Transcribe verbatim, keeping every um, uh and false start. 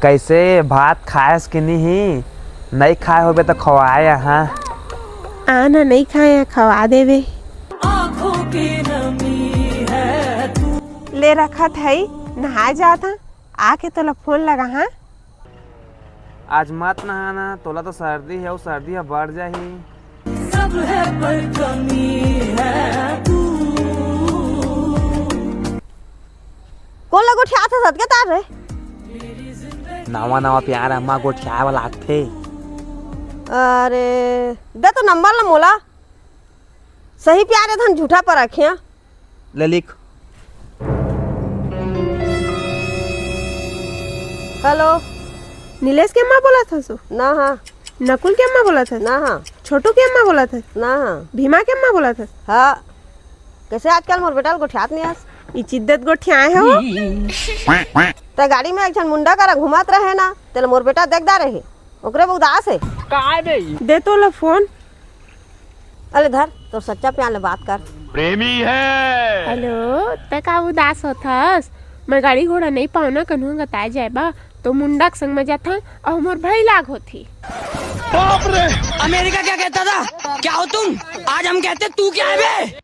कइसे, भात खायस कि नहीं? नइ खाय होबे त खवाय यहाँ। आ ना, नइ खाय, खवा देबे। ले रखत हई, नहाय जात हँव, आके तोला फोन लगाहूँ। आज मत नहाना, तोला तो सर्दी हे, अउ सर्दी ह बढ़ जाही। कोन ला गोठियात हस अतके तार रे? नवा नवा प्यार अम्मा गोठियाय वाला आथे। अरे, दे तो नंबर ला मोला। सही प्यार हे धन झूठा परखिया। ले लिख। हेलो। नीलेश के अम्मा बोलत हस? ना हाँ। नकुल के अम्मा बोलत हस? ना हाँ। छोटू के अम्मा बोलत हस? ना हाँ। भीमा के अम्मा बोलत हस? हाँ। कइसे आजकल मोर बेटा ल गोठियात नइ हस? ई चिद्दत गोठियाय हँव। तैं गाड़ी में एक झन मुंडा करा घुमात रहे ना, तेला मोर बेटा देख डारे हे, ओकरे बर उदास हे। काय बे? दे तोला फोन। अले धर, तोर सच्चा प्यार ले बात कर। प्रेमी है। हेलो, तैं का उदास होथस? मैं गाड़ी घोड़ा नइ पावँव ना, कहूँ गताय जाय बर, त मुंडा के संग में जाथँव अउ मोर भइलाग होथे। बाप रे! अमेरिका क्या कहता था? क्या हो तुम? आज हम कहते तू क्या है बे?